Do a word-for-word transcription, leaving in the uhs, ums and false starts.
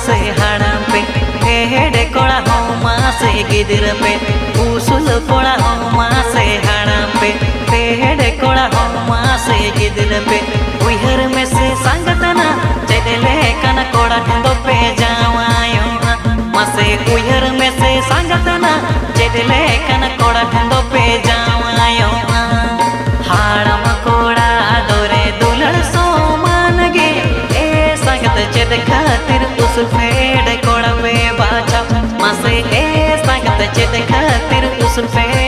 ᱥᱮ ᱦᱟᱲᱟᱢ ᱯᱮ, ᱦᱮᱦᱮᱲ ᱠᱚᱲᱟ ᱦᱚᱸ ᱢᱟᱥᱮ ᱜᱤᱫᱽᱨᱟᱹ ᱯᱮ, ᱩᱥᱩᱞ ᱠᱚᱲᱟ ᱦᱚᱸ ᱢᱟᱥᱮ ᱦᱟᱲᱟᱢ ᱯᱮ, ᱦᱮᱦᱮᱲ ᱠᱚᱲᱟ ᱦᱚᱸ ᱢᱟᱥᱮ ᱜᱤᱫᱽᱨᱟᱹ ᱯᱮ, ᱩᱭᱦᱟᱹᱨ ᱢᱮᱥᱮ ᱥᱟᱸᱜᱟᱛᱱᱟ, ᱪᱮᱫ ᱞᱮᱠᱟᱱ ᱠᱚᱲᱟ ᱴᱷᱮᱱ ᱫᱚᱯᱮ ᱡᱟᱶᱟᱭᱚᱜᱼᱟ? ᱢᱟᱥᱮ ᱩᱭᱦᱟᱹᱨ ᱢᱮᱥᱮ ᱥᱟᱸᱜᱟᱛᱱᱟ, ᱪᱮᱫ ᱞᱮᱠᱟᱱ ᱠᱚᱲᱟ ᱴᱷᱮᱱ ᱫᱚᱯᱮ ᱡᱟᱶᱟᱭᱚᱜᱼᱟ? ᱦᱟᱲᱟᱢ ᱠᱚᱲᱟ ᱫᱚᱨᱮ ᱫᱩᱞᱟᱹᱲ ᱥᱚᱢᱟᱱ ᱜᱮ, ᱮ ᱥᱟᱸᱜᱟᱛ ᱪᱮᱫ ᱠᱷᱟᱹᱛᱤᱨ ᱩᱥᱩᱞ ᱯᱷᱮᱰ ᱠᱚᱲᱟ ᱯᱮ ᱵᱟᱪᱷᱟᱣ? ᱢᱟᱥᱮ ᱮ ᱥᱟᱸᱜᱟᱛ ᱪᱮᱫ ᱠᱷᱟᱹᱛᱤᱨ ᱩᱥᱩᱞ ᱯᱷᱮᱰ